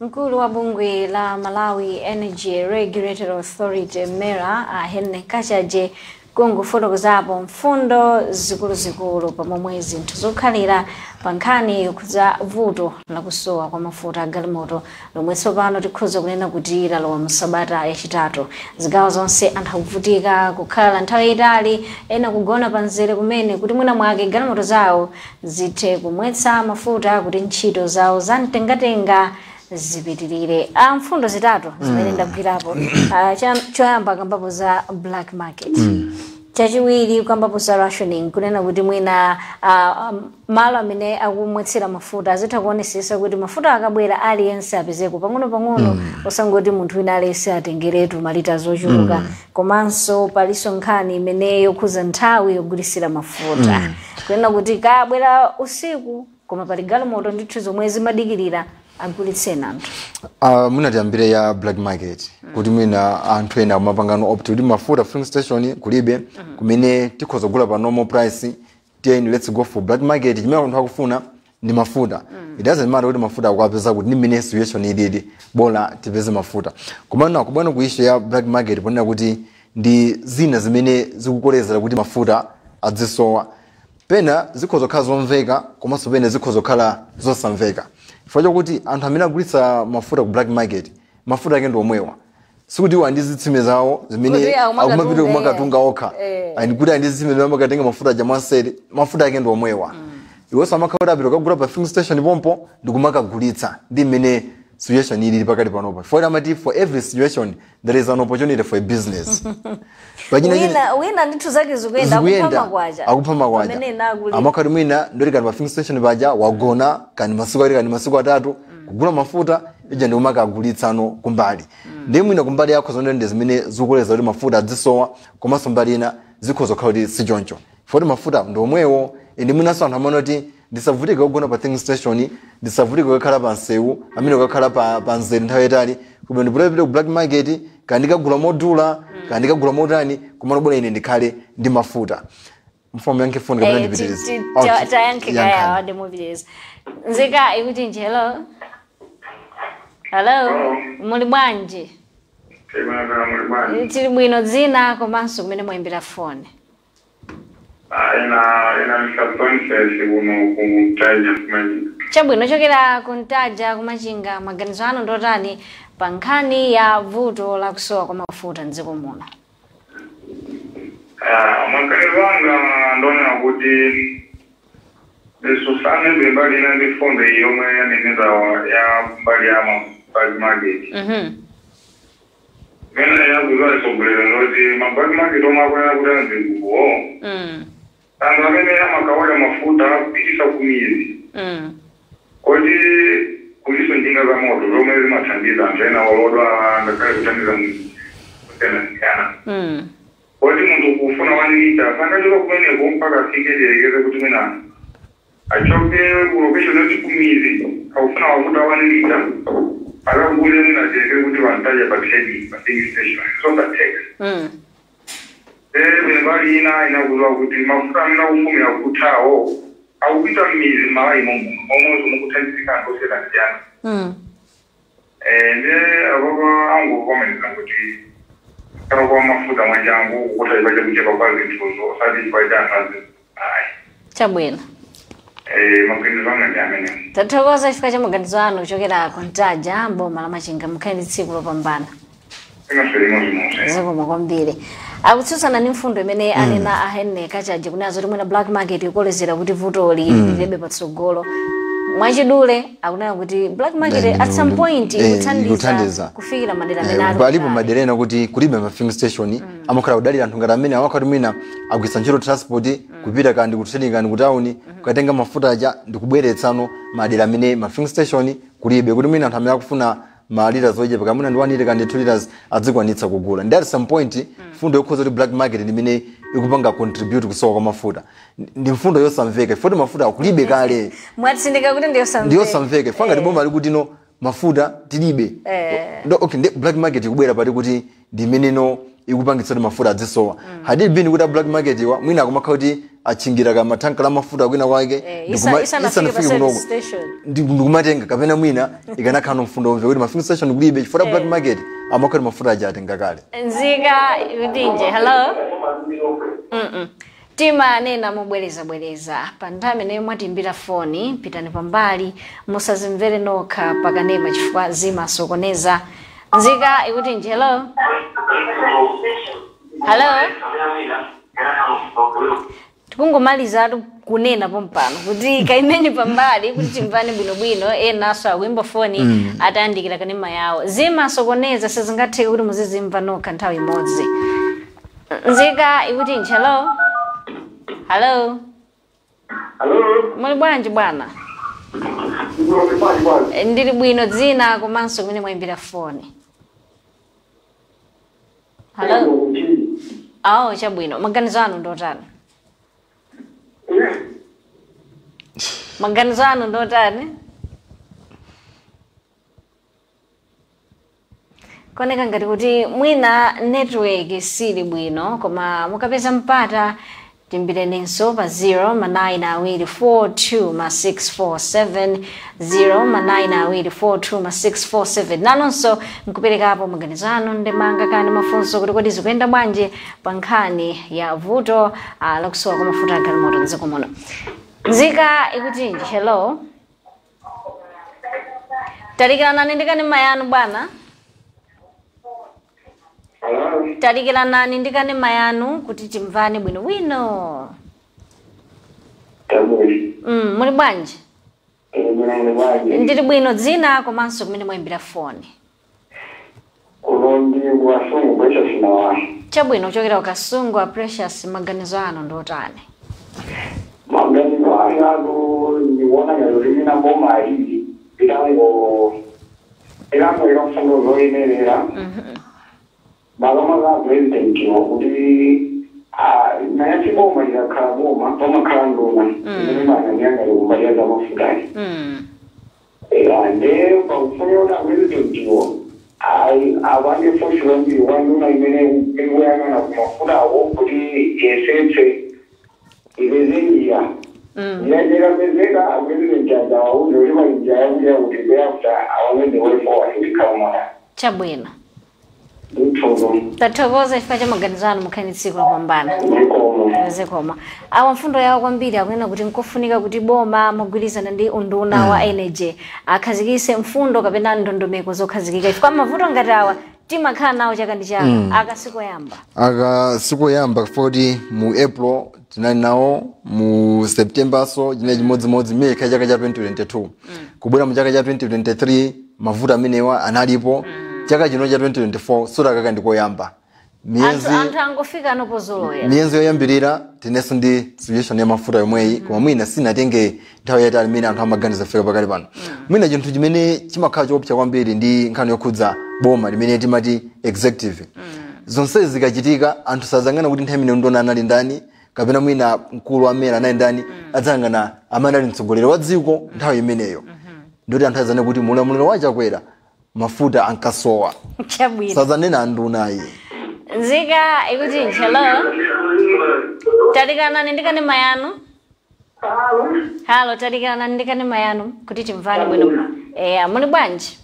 S1: Mkulu wa bungwe la Malawi Energy Regulatory Authority MERA, Henry Kachaje, kungofotokozapo mfundo zikuluzikulu pamomwe zinthu zokhalira pa nkhani yokhudza vuto lakusowa kwa mafuta a galimoto lomwe tsopano tikhoza kunena kuti lalowa msabata yachitatu. Zigawo zonse anthu akuvutika kukhala nthawi yayitali, ena kugona pa mzere kumene kuti mwina mwake galimoto zawo zithe kumwetsa mafuta kuti ntchito zawo zamtengatenga zipitirire. Mfundo zitatu zimene ndagwirapo. Choyamba kambapo za black market, chachiwiri kambapo za rationing, kunena kuti mwina malo amene akumwetsera mafuta azitha kuonesesa kuti mafuta akabwera aliyense apezeko pang'ono pang'ono, osangoti munthu wina aliyense atengeretu malita zochuluka. Komanso palinso nkhani imeneyo yokhuza nthawi yogulisira mafuta, kunena kuti kabwera usiku koma pali galimoto ndithu zomwe zimadikirira agulitseni anthu.
S2: Munatiyambire ya black market, kuti mwina anthu ena amapangano opt kuti mafuta filling station kulibe, kumene tikhoza kugula pa normal price, then let's go for black market. Chimene anthu akufuna ndi mafuta. It doesn't matter kuti mafuta akuapeza kuti ndi mmene situation ilili, bola tipeze mafuta. Komano kubwana ku issue ya black market, ponena kuti ndi zina zimene zikukolezera kuti mafuta azisowa, pena zikhoza kukhala zomveka komanso pena zikhoza kukhala zosamveka, chifukwa chokuti anthu amene agulitsa mafuta ku black market, mafuta ake ndi omwewa. Sikuti iwo andi zitsime zawo zimene
S1: Kuti akumakatunga,
S2: akumapita kumakatunga okha, and kuti andi zitsime zimene amakatenga mafuta aja mwanseri, mafuta ake ndi omwewa. Iwonso amakhala apita kukagula pa filling station pompo ndikumakagulitsa. Ndi mmene situation ilili pakati panopa. For amati for every situation there is an opportunity for a business. Pachina
S1: Wina wina ndithu zake zikuyenda, akupha makwacha.
S2: Akupha makwacha.
S1: Pamene ena akulira.
S2: Amakhati mwina ndoti kani pa filling station paja wagona kani masiku 2 kani masiku 3, kugula mafuta ija ndi kumakagulitsano kumbali. Ndiye mwina kumbali yakho zonde ndi zimene zikukoleza kuti mafuta azisowa, komanso mbali ina zikhoza kukhala kuti si choncho, foti mafuta ndi omwewo. Ndi mwinanso anthu amene kuti ndisavutike kugona pa filling station, ndisavutike kukhala pa msewu amene kukhala pa mzere nthawi yayitali, koma ndipitapita ku black market, kandikagula modula, kandikagula motani, koma bola ine ndikhale ndi mafuta. Mfomu yankhe foni kapena ndipitirize? Okay.
S1: Tayankhe
S2: Yankhani.
S1: kaya wademupitiriza. Nzika ikuti nje. Hello, hello, muli bwanji? Tili bwino. Dzina komanso kumene mwayimbira foni?
S10: Ina Mr. Boniface kuno kumtaja kumene.
S1: Chabwino, chokera kuntaja kumachinga. Maganizo anu ndotani pa nkhani ya vuto la kusowa kwa mafuta mdziko muno?
S10: Maganizo anga ndonena kuti ndisusane mbali ina ndi fundo yomwe yanenedwa ya mbali ya black market. Mene yakuza isogolera ndoti Ma black market omwe akunena kuti anzinguwo, anthu amene amakawala mafuta kupitisa kumizi, kodi kuliso njinga za moto zomwe zimathandiza anthu ena olodwa, ngakhale kuthandiza kusiyanasiyana? Kodi munthu kufuna 1 lita sangachoka kumeneko mpaka afike, tilekeze kuti mwina achoke ku location yoti kumizi, akufuna mafuta 1 lita, akagule mwina tilekeze kuti wantaja pa trading, pa filling station, zosatheka. Mbali ina inakuziwa kuti mafuta amene akufumira kuthawo akupita m'mizi, m'malawi momuno momwenso mukuthandizika anthu osiyanasiyana. Ndiye apapo angovomereza kuti kana kwa mafuta mwachangu kukutha chifukwa chakuchepa kwa zinthuzo, osati chifukwa cha anthu azi, ayi.
S1: Chabwino.
S10: Maganizo anga ndi amenewo.
S1: Tathokoza chifukwa cha maganizo anu kuchokera Kuntaja, boma la Machinga. Mukhale ndi tsiku lopambana.
S10: Inonso limodzi.
S1: Zikomo kwambiri. Akutsutsana ndi mfundo imene anena a Henry Kachaje kunena zoti mwina black market ikolezera kuti vutoli lilebe patsogolo. Mwachidule akunena kuti black market at some point ikuthandiza
S2: ikuthandiza.
S1: kufikira madera amene ali
S2: Palipo
S1: kutali.
S2: madera ena kuti kulibe ma filling station, amakhala kudalira anthu ngati amene amakhala kuti mwina agwisa ntchito transport kupita kandi ku trading kandi ku town kukatenga mafuta aja ndikubweretsano madera amene ma filling station kulibe, kuti mwina anthu amene akufuna ma liters ochepa, kamwina ndi 1 liter kandi 2 liters, adzikwanitsa kugula. Ndi at some point mfundo yokhuza kuti black market ndimene ikupanga contribute kusowa kwa mafuta ndi mfundo yosamveka, ifoti mafuta akulibe kale.
S1: Mwatsindika kuti ndiyosamveka.
S2: Ndiyosamveka ifanga ngati boma likuti no, mafuta tilibe. Ndo okay, ndi black market ikubwera pati kuti ndimeneno ikupangitsa kuti mafuta azisowa? Had it been kuti a black market iwa mwina akumakhala kuti achingira ka mathanka la mafuta kwina kwake,
S1: isanafike pa
S2: isanafike
S1: service
S2: kunoko
S1: station.
S2: Ndikumatenga, kapena mwina ikanakhala mfundo yomve kuti ma filling station kulibe chifukwa black market amakhala kuti mafuta aja atenga kale.
S1: Nzika ikutinje? Hello. Timanena mobwerezabwereza, pa nthawi imeneyo mwatimbira foni, pitani pambali, musazimvere nokha pakanema chifukwa zimasokoneza. Nzika ikutinje? Hello, hello. Tikungomalizatu kunena pompano kuti kaimeni pambali kuti timvane bwinobwino. Enanso akuimba foni atayandikira kanema yawo, zimasokoneza, sizingatheke kuti muzizimva nokha nthawi imodzi. Nzika ikutinji? Hello, hello.
S10: Hello.
S1: Muli bwanji, bwana?
S10: Bwanji?
S1: Ndili bwino. Dzina komanso kumene mwayimbira foni? Hello. Awo, chabwino. Maganizo anu ndotani? Maganizo anu ndotani? Koneka ngati kuti mwina network sili bwino, koma mukapeza mpata timbireninso pa 0 ma 9 awiri 42 ma 647, 0 ma 9 awiri 42 ma 647. Nanonso nkuperekapo maganizo anu, ndemanga kani mafunso, kuti kodi zikuyenda bwanji pa nkhani ya vuto lakusowa kwa mafuta a galimoto mdziko muno? Nzika ikutinji? Hello. Talikiranani ndi kanema yanu, bwana. Talikiranani ndi kanema yanu kuti timvane bwinobwino. Muli bwanji? Ndili bwino. Dzina komanso kumene mwayimbira foni?
S10: Kuno ndi kuwasungu, Precious Nawa.
S1: Chabwino, kuchokera ku Kasungu a Precious, maganizo anu ndotani?
S10: Maganizo anga ndikuona ngati kuti mina boma alili litango mfundo zoyenerera makamaka president kuti naye si boma, likakhala boma pamakhala nduna imene imayang'anira ngati kumbali za mafutali. Nde pakufunika kuti apresidentiwo apange force kwambiri kwa nduna imene ikuyang'ana kumafutawo kuti yesetse ipeze njira. Njira ikapezeka, apresident adzawauze kuti pali njira yakuti yakuti thereafter aone the way forward ikhala mona.
S1: Chabwino.
S10: Ndithozo.
S1: Tathokoza chifukwa cha maganizo anu, mukhale ndi tsiku lopambana.
S10: Zikomo.
S1: Zikomo. Awa mfundo yawo kwambiri akunena kuti nkofunika kuti boma mogwirizana ndi unduna wa energy akhazikise mfundo kapena ndondomeko zokhazikika, chifukwa mavuto ngati awa timakhala nawo chaka ndi chaka, akasikoyamba.
S2: Aka sikoyamba, kuti mu April tinali nawo, mu September so chimene chimodzimodzi, mmene ikhala chaka cha 2022, kubwera mu chaka cha 2023 mavuto amenewa analipo. Chaka chino cha 2024 sodakaka ndikoyamba. Miyezi
S1: Anthu angofika anopozolowera.
S2: Miyezi yoyambirira tinenso ndi situation ya mafuta yomweyi, koma mwina sinatenge nthawi yayitali imene anthu amaganiza fika pakali pano. Mwina chinthu chimene chimakhala choopsa kwambiri ndi nkhani yokhudza boma limene timati executive. Zonsezi zikachitika, anthu sazangana kuti nthawi imene ndona anali ndani, kapena mwina mkulu amene anali ndani, adzangana amene ali mtsogoleri wa dziko nthawi imeneyo. Ndoti anthu azane kuti mulamuliro wa Chakwera mafuta ankasowa.
S1: Chabwino.
S2: Sazanena andunayi.
S1: Nzika ikuti, hello, talikanani ndikane mayanu. Halo, talikanani ndikane mayanu kuti timvane bwino. Muli bwanji?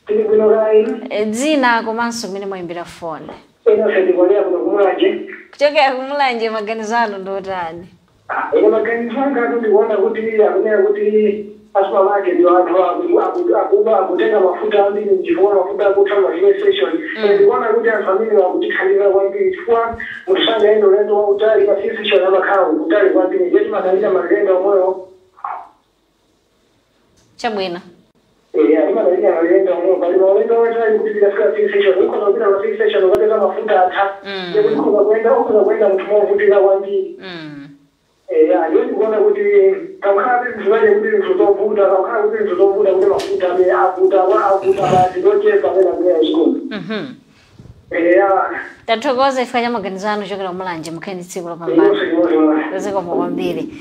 S11: Tili bwino kayi.
S1: Dzina komanso mmene mwayimbira foni?
S11: Ine ndikolera kuno kuMulanje.
S1: Kuchokera kuMulanje, maganizo anu ndotani?
S11: Ine maganizo anga ndikuona kuti akunena kuti asupermarket anthu akuba, akutenga mafuta ambiri chifukwa mafuta akutha ma filling station. Ndikuona kuti anthu amene akutithandiza kwambiri, chifukwa munthu sangaende ulendo wautali, pa filling station amakhala kutali kwambiri, ndiye timadalira malendo omwewo.
S1: Chabwino.
S11: Timadalira malendo omwewo. Pali maulendo wautali kuti tikafika filling station, ukhoza kupita pa filling station ukapeza mafuta atha, ndiye kuti ukhoza kuyenda munthu movutika kwambiri. Eya, ndiyo ndikuona kuti kakhala kuti zinthu kuti zinthu zovuta, kakhala kuti zinthu zovuta kuti mafuta amene avuta avuta basi, ndochepa amene akunena chikulu. Eya.
S1: Tathokoza chifukwa cha maganizo anu kuchokera kuMulanje. Mukhale ndi tsiku lopambana. Zikomo kwambiri.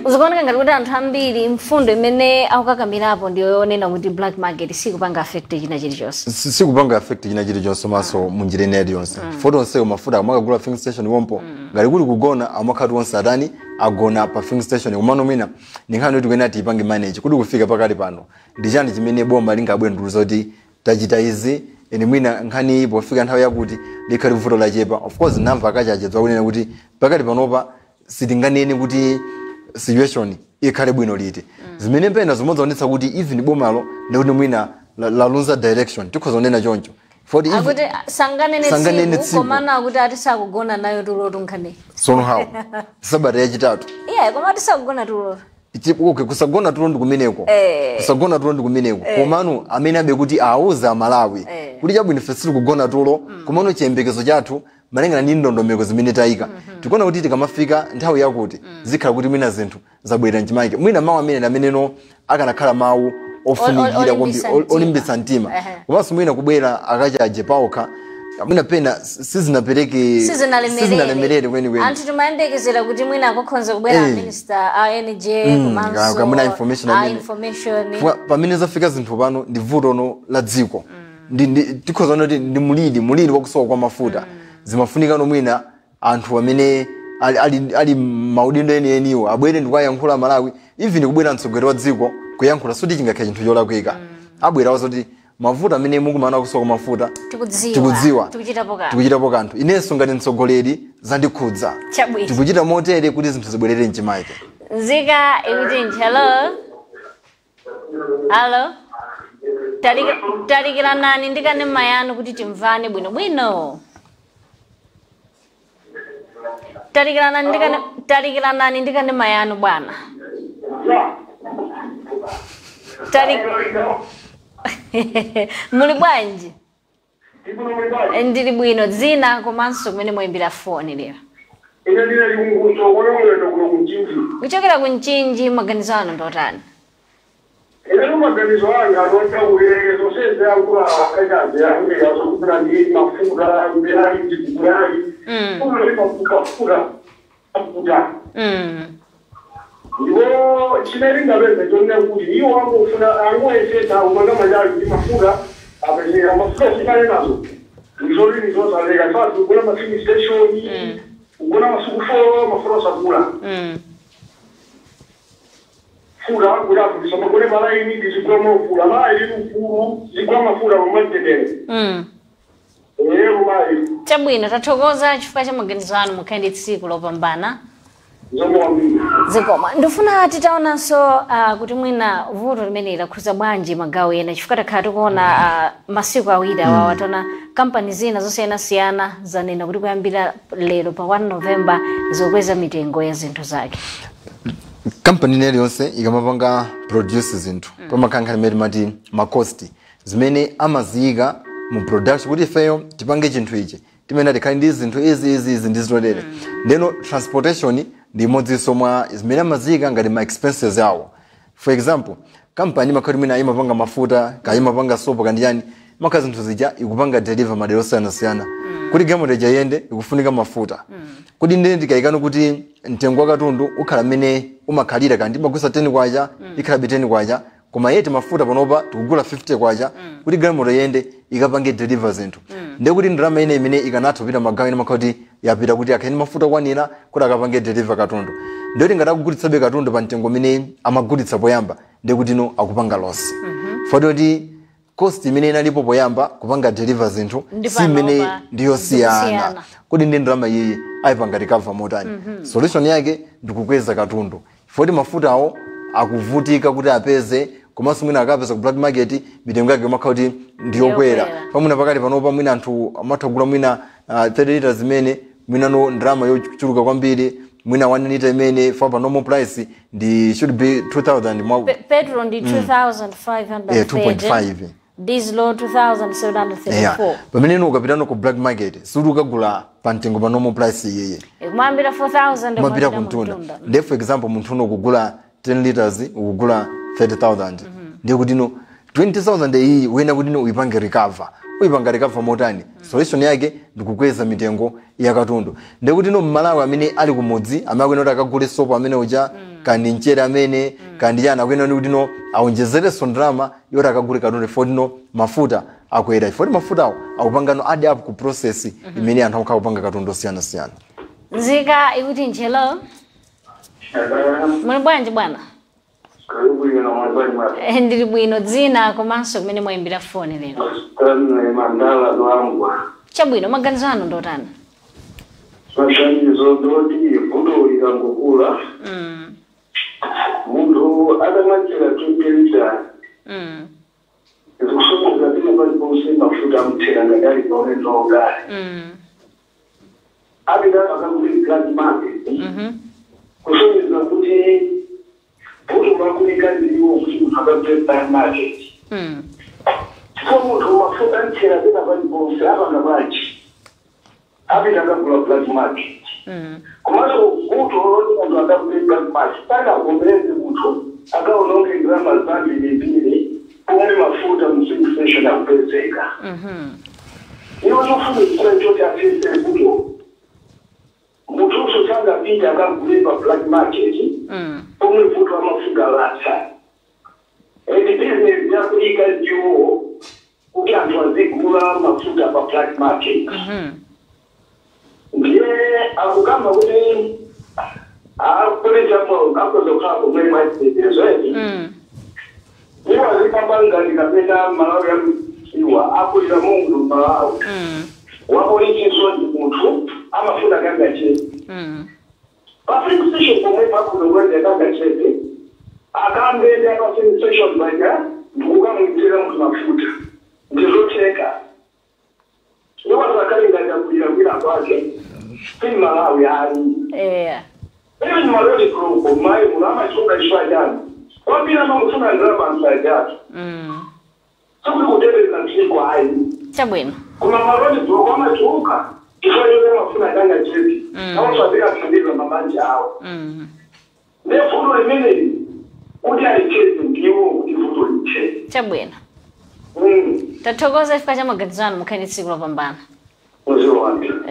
S1: Zikuoneka ngati kuti anthu ambiri mfundo imene akukakamirapo ndiyo yonena kuti black market sikupanga affect china chilichonse.
S2: Sikupanga affect china chilichonse maso munjira ina iliyonse. Foto onsewo mafuta amakagula filling station wompo. Ngati kuli kugona, amakhati onse atani, agona pa filling station. Komano mwina ndi nkhani yoti kuyenera tiyipange manage kuti kufika pakali pano ndi chani chimene boma lingabwere kuti tachita izi, ene mwina nkhani iyi pofika nthawi yakuti likhali vuto lachepa. Of course namva akachachedzwa kunena kuti pakali panopa sitinganene kuti situation ikhale bwino liti, zimene pena zimodzaonetsa kuti even bomalo ndikuti mwina laluza direction, tikhoza kunena choncho. For
S1: Akuti sanganene
S2: Sanganene
S1: tsiku,
S2: tsiku.
S1: Komano akuti atisakugona nayo tulo tunkhani.
S2: Sono how sabata yachitatu?
S1: Iye, koma atisakugona tulo.
S2: Okay, kusagona tulo ndikumeneko. Kusagona tulo ndikumeneko. Komano amene abe kuti auza Amalawi kuti chabwino, ife sitikugona tulo, komano chiyembekezo chathu malingana ndi ndondomeko zimene tayika, tikuona kuti tikamafika nthawi yakuti zikhala kuti mwina zinthu zabwera mchimake. Mwina mawu amene ameneno akanakhala mawu ofunikira kwambiri,
S1: olimbisa mtima.
S2: Olimbitsa mtima. Komanso mwina kubwera akachaje paokha, mwina pena sizinapereke, sizinalemerere kwenikweni.
S1: Anthu timayembekezera kuti mwina akukhonza kubwera minister a energy komanso
S2: kamuna information
S1: a
S2: amene.
S1: information.
S2: Fwa- pamene zafika zinthu pano ndi vutono la dziko. Tikhoza kuti ndi muliri wakusowa kwa mafuta. Zimafunika mwina anthu amene ali maudindo enieniwo abwere ndikuwayankhula Malawi. Even kubwera mtsogoleri wa dziko kuyankhula suti chingakhale chinthu cholakwika. Abwera wazoti mavuto amene mukumana kusowa kwa mafuta
S1: tikudziwa,
S2: tikudziwa,
S1: tikuchitapo kanthu,
S2: tikuchitapo kanthu, inenso ngati mtsogoleri zandikhudza, tikuchita motere kuti zinthu zibwerere mchimake.
S1: Nzika ikuti, hello, halo, talikiranani ndikane mayanu kuti timvane bwino bwino. Talikiranani ndikane mayanu bwana. Muli bwanji? Ndili bwino. Dzina komanso kumene mwayimbira foni lero?
S11: Ine ndine Likunguso kolongolero kuno kuMchinji.
S1: Kuchokera ku Mchinji, maganizo anu ndotani?
S11: Ine maganizo anga ndota kuti zonsezi akula akachazi akuleka zokufuna ndi mafuta mberayi ndikulayi mafuta mafuta. Ndipo chimene ndingapeze chonena kuti iwo angofuna angoyesesa kupanga manyazi kuti mafuta apezeka. Mafuta chimene nazo ndizoti ndizosaleka chifukwa kugona ma filling station, kugona masiku 4 mafuta osagula. Futa kulafu ndisamagone malaini, ndizigula mafula mayi ufulu zigula mafuta pamwetendere. Ero mayi.
S1: Chabwino, tathokoza chifukwa cha maganizo anu. Mukhale ndi tsiku lopambana.
S11: Zomwe.
S1: Zikoma. Ndifuna titaonanso kuti mwina vuto limene lakhuza bwanji magawo ena, chifukwa takhala tikuona masiku awiri awawa, taona kampani zina zosiyanasiyana zanena kuti kuyambira lero pa 1 November zikukweza mitengo ya zinthu zake.
S2: Kampani ina iliyonse ikamapanga produce zinthu, pamakhala nkhani imene timati ma cost zimene amaziyika mu production kuti ifeyo tipange chinthu ichi. Timene tikhale ndi zinthu izi, izi, izi ndi zitotere. Ndeno transportation ndi imodzinso mwa zimene amaziyika ngati ma expenses awo. For example, kampani imakhala imene imapanga mafuta, kaya imapanga sopo kandi yani, imakhala zinthu zija ikupanga deliver madera osiyanasiyana. Kuti galimoto ija iyende ikufunika mafuta. Kuti ndene tikayikano kuti mtengo wa katundu ukhala mmene umakhalira, kandi imagulitsa 10 kwacha, ikhalabe 10 kwacha, koma yeti mafuta panopa tikugula 50 kwacha. Kuti galimoto iyende ikapange deliver zinthu, ndiye kuti ndalama ine imene ikanatha kupita magawo ine makhala kuti yapita kuti akhale ndi mafuta okwanira kuti akapange deliver katundu. Ndiye kuti ngati akugulitsabe katundu pa mtengo umene amagulitsa poyamba, ndiye kuti no, akupanga loss. Foti kuti cost imene inalipo poyamba kupanga deliver zinthu
S1: Ndi
S2: si imene
S1: panopa
S2: ndiyosiyana.
S1: Ndikusiyana.
S2: Kuti ndi ndalama iyi ayipanga recover motani? Solution yake ndikukweza katundu, foti mafutawo akuvutika kuti apeze, komanso mwina akapeza ku black market mitengo yake imakhala kuti ndiyokwera.
S1: Ndiyokwera.
S2: Pamwina pakali panopa mwina anthu amatha kugula mwina 30 liters imene mwina no ndalama yochuluka kwambiri, mwina 1 liter imene fa pa normal price ndi should be 2000 mwa
S1: Petrol ndi 2530.
S2: 2.5.
S1: Diesel 2734.
S2: Yeah. Pamene ino ukapitano ku black market sikuti ukagula pa mtengo pa normal price iyeye.
S1: Kumambira 4000.
S2: Kumapita kumtunda. Ndiye for example, munthu uno ukugula 10 liters ukugula 30,000, ndiye kuti no, 20,000 iyi uyena kuti no uyipange recover. Uyipanga recover motani? Solution yake ndikukweza mitengo ya katundu. Ndiye kuti no, Mmalawi amene ali kumudzi amene akuyenera kuti akagule sopo amene uja, kandi mchere amene, kandi chani, akuyenera kuti no, aonjezerenso ndalama yoti akagule katundu, foti no, mafuta akwera, foti mafutawo akupangano add up ku process imene anthu akukhala kupanga katundu osiyanasiyana.
S1: Nzika ikuti nchelo. Muli bwanji, bwana? Ndili bwino. Dzina komanso kumene mwayimbira foni lero?
S12: Mandala Lwangwa.
S1: Chabwino, maganizo anu ndotani?
S12: Maganizo ndoti vuto likangokula, munthu atamachera 20 liters, zikusonyeza pena paliponse mafuta amuthera ngati ali paulendo wautali. Apita akagule black market, kusonyeza kuti vuto lakulika ndiliwo kuti munthu akagule black market, chifukwa munthu mafuta amthera pena paliponse, apanga bwanji? Apita akagula black market. Komanso vuto loti munthu akagule black market, pakavomereze munthu akaononge ndalama zambirimbiri pomwe mafuta mu filling station akupezeka. Iwo chofunikira choti apeze vuto, munthuso sangapite akagule pa black market pomwe vuto amafuta latha, and business yakuika ndiwo kuti anthu azigula mafuta pa black market. Ndiye akukamba kuti akuleta akuzokhala komwe mwachitetezo eti. Iwo azikamba ngati kapena Malawi iwa akulira Mungu Malawi. Wapolitiso ndi munthu amafuna kanga chepe. Pa filling station pomwe pakuno kanga chepe, akambende pa filling station paja ndikukamwitira munthu mafuta, ndizotheka. Iwo azakale ngati akulira kwina kwake, si Malawi ayi. Even ma road block mai muno amachoka ishwa jani kwambiri, amamufuna ndalama anthu ajatu. Sikuti kuteteza mdziko ayi.
S1: Chabwino.
S12: Koma ma road block amachoka chifukwa choti amafuna kanga chepe, awasabika kuthandiza mabanja awo. Ndiye vuto limeneli kuti alicheze ndiwo kuti vuto liche.
S1: Chabwino. Tathokoza chifukwa cha maganizo anu, mukhale tsiku lopambana.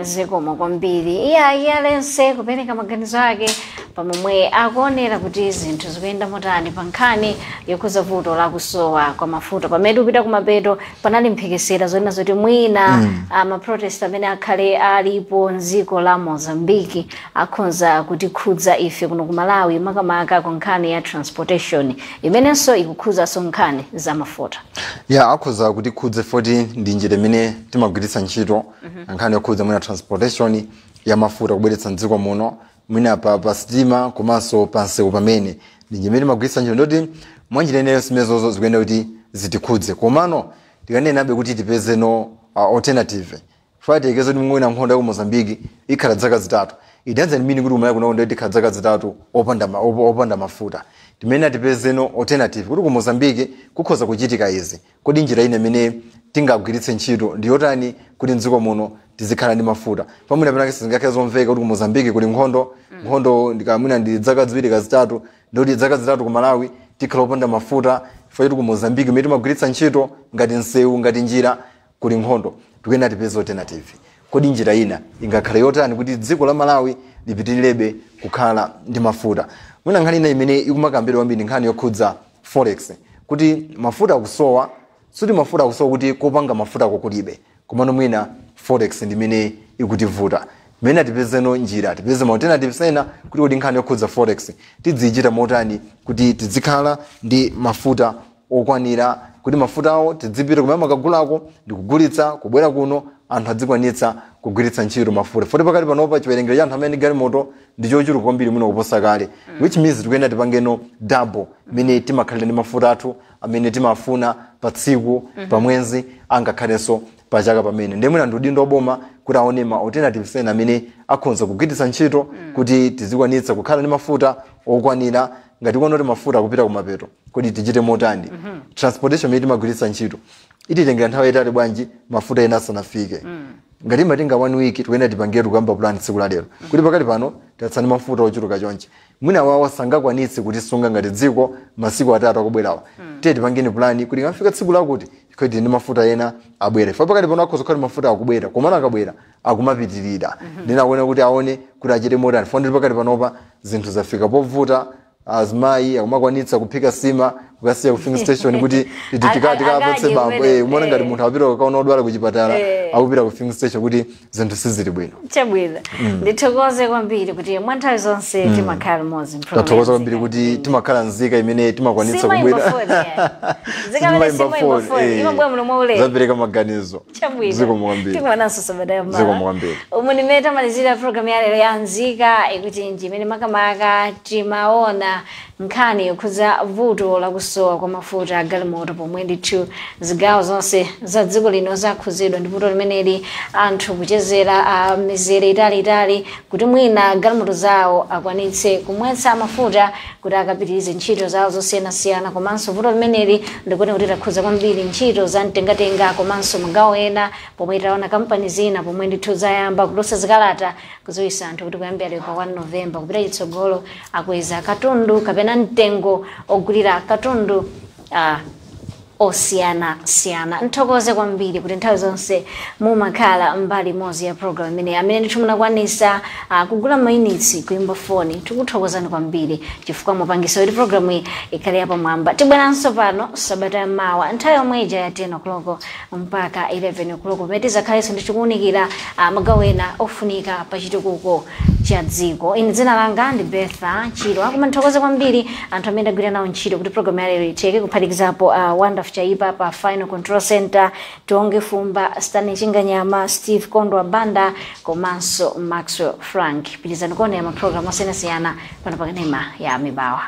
S1: Zikomo kwambiri. Iye alense kupereka maganizo ake pamomwe akuonera kuti zinthu zikuyenda motani pa nkhani yokhuza vuto lakusowa kwa mafuta. Pamene upita kumapeto, panali mphekesera zonena zoti mwina ma protest amene akhale alipo mdziko la Mozambiki akhonza kutikhudza ife kuno ku Malawi, makamaka ku nkhani ya transportation imenenso ikukhudzaso nkhani za mafuta.
S2: Ya, akhoza kutikhudze foti ndi njira imene timagwiritsa ntchito nkhani yokhudza mwina transportation ya mafuta kubweretsa mdziko muno, mwina pa sitima komanso pa msewu, pamene ndi njira imene timagwiritsa ntchito. Ndoti mwanjira ineyo zimenezozo zikuyenda kuti zitikhudze, komano tikanenabe kuti tipeze no alternative. Fati kuti mwina nkhondo ya ku Mozambiki ikhala zaka 3, it doesn't mean kuti umalawi kuno ndoti ikhala zaka 3 opanda mafuta. Timene tipezeno alternative kuti ku Mozambiki kukhoza kuchitika izi, kodi njira ine imene tingagwiritse ntchito ndiyotani kuti mdziko muno Tizikhala ndi mafuta pamwina penake sizingakhale zomveka kuti ku Mozambique kuli nkhondo. Nkhondo ndikamwina ndi zaka 2 kazitatu, ndikuti zaka 3 ku Malawi tikhala opanda mafuta chifukwa choti ku Mozambique imene timagwiritsa ntchito ngati msewu, ngati njira, kuli nkhondo. Tikuyena tipeze alternative. Kodi njira ina ingakhale yotani kuti dziko la Malawi lipitirirabe kukhala ndi mafuta? Mwina nkhani ina imene ikumakambidwa kwambiri ndi nkhani yokhudza forex, kuti mafuta akusowa. Suti mafuta akusowa kuti kopanga mafuta kulibe, komano mwina forex ndi imene ikutivuta. Imene tipezeno njira, tipeze ma alternatives ena kuti kodi nkhani yokhudza forex tidzichita motani kuti tizikhala ndi mafuta okwanira, kuti mafuta awo tidzipita kumene makagulako ndikugulitsa kubwera kuno, anthu adzikwanitsa kugwiritsa ntchito mafuta. Foti pakati panopa chiwerengero cha anthu amene ndi galimoto ndi chochuluka kwambiri mwina kuposa kale, which means tikuyenda tipangeno double imene timakhalira ndi mafuta athu amene timafuna pa tsiku, pa mwezi, angakhalenso pa chaka. Pamene ndiye mwina ndi udindo waboma kuti aone ma alternatives ena amene akhonza kugwiritsa ntchito kuti tizikwanitsa kukhala ndi mafuta okwanira. Ngati kuona kuti mafuta akupita kumapeto, kodi tichite motani? Transportation imene timagwiritsa ntchito ititengera nthawi yayitali bwanji mafuta ena asanafike? Ngati imatenga one week, tikuyenda tipange tikuyamba plan tsiku la lero kuti pakali pano tatsani mafuta ochuluka chonchi, mwina wawo sangakwanitse kutisunga ngati dziko masiku 3 akubwerawa. Tiye tipangeni plan kuti ngafika tsiku lakuti kuti ndi mafuta ena abwere. Fa pakali pano akhoza kukhala mafuta akubwera, komano akabwera akumapitirira. Ndinakuona kuti aone kuti achite motani. Fondili pakali panopa zinthu zafika povuta, azimayi akumakwanitsa kuphika sima kukasiya ku filling station kuti tikapatse bambo. Umaona ngati munthu apita kukaona odwala kuchipatala, akupita ku filling station kuti zinthu sizili bwino.
S1: Chabwino, ndithokoze kwambiri kuti mwa nthawi zonse timakhala limodzi.
S2: Tathokoza kwambiri kuti timakhala nzika imene timakwanitsa kubwera. Zapereka maganizo.
S1: Chabwino, tikuonanso sabata yamawa. Umu ndimene tamalizira program ya lero ya Nzika Ikutinji, imene makamaka timaona nkhani yokhudza vuto lakusowa kwa mafuta a galimoto, pomwe ndithu zigawo zonse za dziko lino zakhuzidwa ndi vuto limeneli, anthu kuchezera a mizere italiitali kuti mwina galimoto zawo akwanitse kumwetsa mafuta kuti akapitirize ntchito zawo zosiyanasiyana. Komanso vuto limeneli ndikuti kuti lakhuza kwambiri ntchito za mtengatenga komanso magawo ena, pomwe taona kampani zina pomwe ndithu zayamba kutulutsa zikalata kudziwitsa anthu kuti kuyambira lero pa 1 November kupita chitsogolo akweza katundu kapena mtengo ogulira katundu osiyanasiyana. Nthokoze kwambiri kuti nthawi zonse mumakhala mbali imodzi ya program imene. Amene ndithu munakwanisa kugula mayunitsi, kuimba foni, tikuthokozani kwambiri chifukwa mupangisa kuti program iyi ikhale yapamwamba. Tibweranso pano sabata yamawa nthawi yomwe ija ya 10 o'clock mpaka 11 o'clock, pamene tizakhalenso ndi tikuwunikira magawo ena ofunika pa chitukuko cha dziko. Ine dzina langa ndi Bertha Chilo. Akoma nthokoze kwambiri anthu amene ndagwira nawo ntchito kuti program ya lero itheke, kuphatikizapo Wonderful Chaipa pa Final Control Center, Tionge Fumba, Stanley Chinganyama, Steve Kondwa Banda komanso Maxwell Frank. Pitirizani kuonera mapulogalamu osiyanasiyana pano pakanema ya Mibawa.